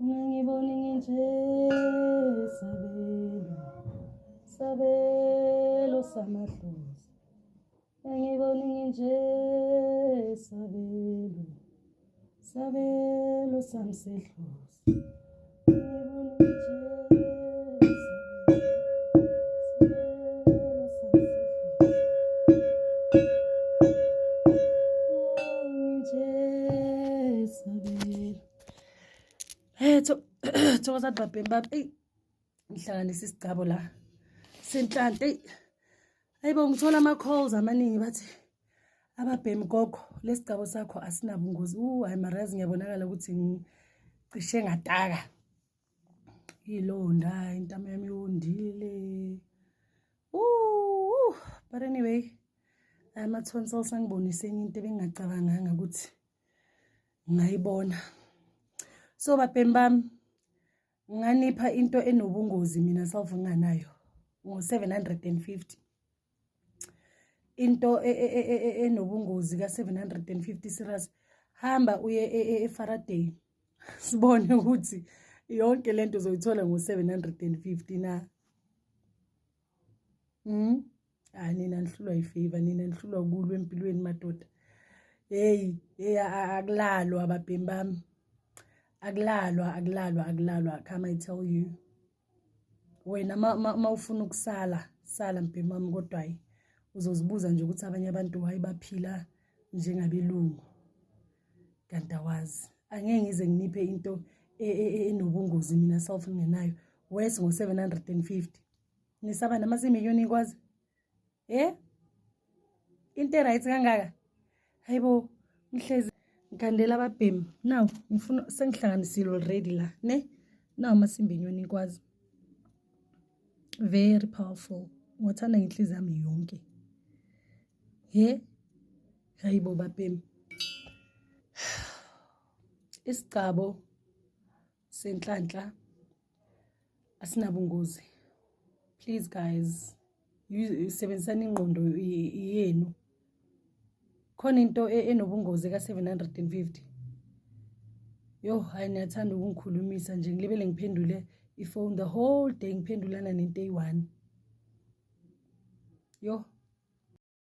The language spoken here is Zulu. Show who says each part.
Speaker 1: Ungangiboni nginje, sabelo, sabelo samadlozi. Ungangiboni nginje, sabelo, sabelo samsedlozi. Ungangiboni nginje, sabelo, sabelo samsedlozi. Nginje, sabelo. Hey, thokozani babhemi bami. Eyi, ngihlanganisa isigcabo la senhlanhla. Eyi, hayibo, ngithola ama-calls amaningi, bathi ababhemi, "Gogo, lesigcabo sakho asinabungozi." Hayi marazi, ngiyabonakala ukuthi ngicishe ngataka ilonda, intamo yami yondile. But anyway, ama-tonsils angibonise enye into ebengingacabanganga ukuthi ngayibona. So babhemi bami, nganipha into enobungozi mina self nginganayo ngo-750, into enobungozi ka-750. Serious, hamba uye e-Faraday, sibone ukuthi yonke lento uzoyithola ngo-750 na. Ah, nina nihlulwa yi-fever, nina nihlulwa kulwa empilweni, madoda. Hey hey, akulalwa ababhemi bami, akulalwa, akulalwa, akulalwa. Come, I tell you, wena ma ufuna ukusala, sala mbhemi wami, kodwa hayi, uzozibuza nje ukuthi abanye abantu hayi baphila njengabelungu, kanti awazi. Angeke ngize nginiphe into enobungozi mina self ngingenayo, worse ngo-750. Nisaba namasimiliyoni ikwazi into e-right kangaka. Hayibo, ngihlezi ngikhandela ababhemi. Now ngifuna, sengihlanganisile already la, ne? Nawu amasimba enyoni inkwazi, very powerful, ngiwathanda ngenhliziyo yami yonke. He, hayibo babhemi, isigcabo senhlanhla asinabungozi. Please guys, sebenzisani ingqondo yenu. Khona into enobungozi ka-750? Yo, hayi, niyathanda ukungikhulumisa nje, ngilibele ngiphendule ifone the whole day, ngiphendulana nento eyi-one. Yo.